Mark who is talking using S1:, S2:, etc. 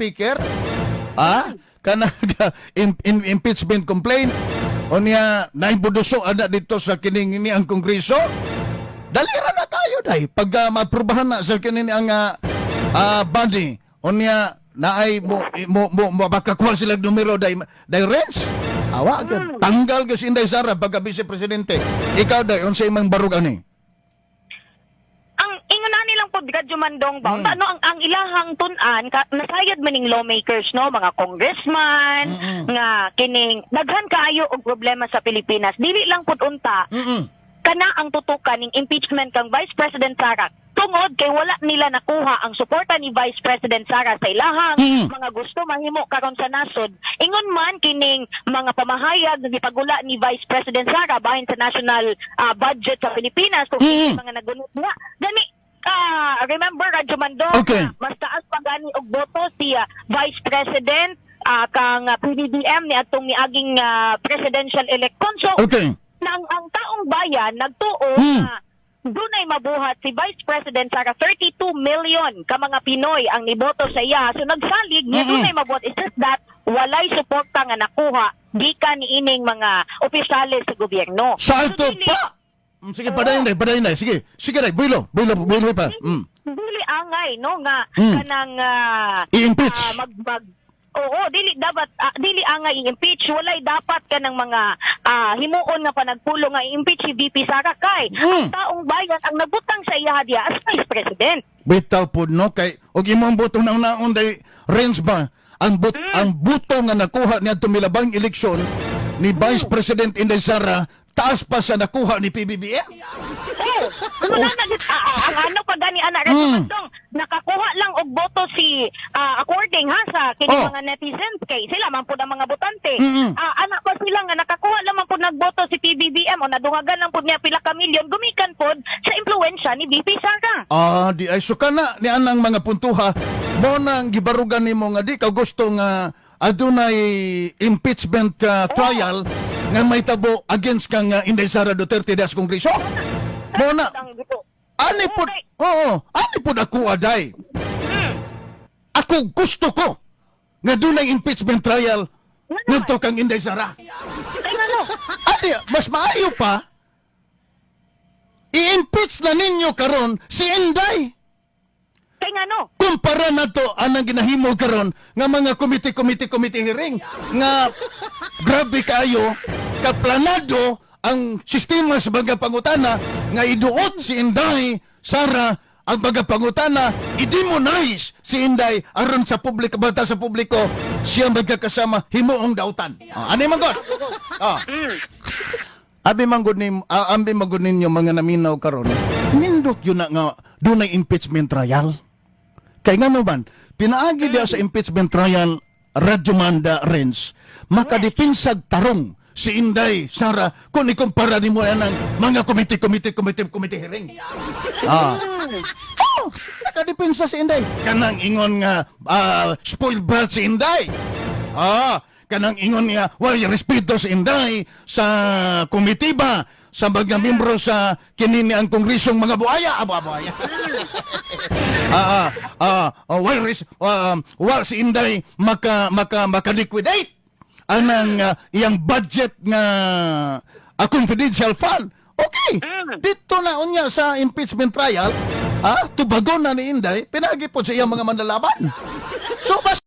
S1: speaker. Ah, kanang impeachment complaint. Unya naibuduso ana dito sa kining ni ang Kongreso. Dalira na kayo, day. Pag maaprubahan na sa kini ang body. Unya naay mo makakuha sila og numero, day, day Renz. Awa gyud. Tanggal gyud si Inday Sara pagka vice presidente. Ikaw, day, unsa imong barug ani?
S2: Ang ingon na nilang pod, Radyo Mandong ba, no, ang ilahang tun-an ka, nasayod maning lawmakers, no, mga congressman nga kining daghan kaayo og problema sa Pilipinas, dili lang pud unta kana ang tutukan ning impeachment kang Vice President Sara tungod kay wala nila nakuha ang suporta ni Vice President Sara sa ilahang mga gusto mahimo karon sa nasod. Ingon man kining mga pamahayag nga gipagula ni Vice President Sara bahin sa national budget sa Pilipinas kung mga nagunit nga gani. Remember, Radyo Mandong, mas taas pa gani og boto si Vice President kang PBBM ni atong niaging presidential election. So na ang taong bayan nagtuo na dunay mabuhat si Vice President Sara. 32 million ka mga Pinoy ang niboto sa iya. So nagsalig nga dunay mabuhat. It's just that walay suporta nga nakuha gikan niining mga opisyales sa gobyerno.
S1: Sa alto
S2: So,
S1: pa. Sige, padayon, day, padayon, day. Sige, sige, day, builo, builo, builo pa.
S2: Dili angay no nga kanang
S1: I-impeach.
S2: Mag, mag Oo, dili dapat dili angay i-impeach. Walay dapat kanang mga himuon nga panagpulong nga i-impeach si VP Sara kay ang taong bayan ang nagbutang sa iya diya as Vice President.
S1: Bitaw pod, no, kay og imong butong naon day, Renz ba, ang buto nga nakuha niya milabang eleksyon ni Vice President Inday Sara taas pa sa nakuha ni PBBM.
S2: Oh, wala na ang ano pa gani ana, mm, nakakuha lang og boto si according ha sa kini mga netizens kay sila man pud ang mga botante. Ana pa sila nga nakakuha lang man pud nagboto si PBBM o nadungagan lang pud niya pila ka milyon gumikan pud sa impluwensya ni VP Sara.
S1: Ah, di ay suka na ni anang mga puntuha mo nang gibarugan nimo nga di ka gusto nga adunay impeachment trial nga may tabo against kang Inday Sara Duterte sa Kongreso. Mo na
S2: Ang gusto.
S1: ani pud, oo, ani pud ako aday. Ako gusto ko nga dunay impeachment trial
S2: Nga
S1: ngadto kang Inday Sara.
S2: Kay ngano?
S1: Ani mas maayo pa i-impeach na ninyo karon si Inday.
S2: Kay ngano?
S1: Kumpara nato anang ginahimo karon nga mga committee committee committee hearing nga grabe kaayo kaplanado ang sistema sa mga pangutana nga iduot si Inday Sara ang mga pangutana, i-demonize si Inday aron sa publiko, bata sa publiko siya magkakasama himuong dautan. Ah, ani man god. Ah. Abi man gud ninyo mga naminaw karon. Nindot yun na nga dunay impeachment trial. Kay ngano man, pinaagi diya sa impeachment trial, Radyo Manda Renz, makadipinsag tarong si Inday Sara kung ikumpara nimo ang mga committee committee committee committee hearing. Ah. Oh, nakadipinsa si Inday. Kanang ingon nga spoiled brat si Inday. Ah, kanang ingon nga walay respeto si Inday sa komitiba, sa mga membro sa kinini ang kongresong mga buaya, abo buaya. Wa si Inday maka maka liquidate anang iyang budget nga confidential fund. Okay. Dito na unya sa impeachment trial, tubagon na ni Inday, pinagi po sa iyang mga manlalaban. So, bas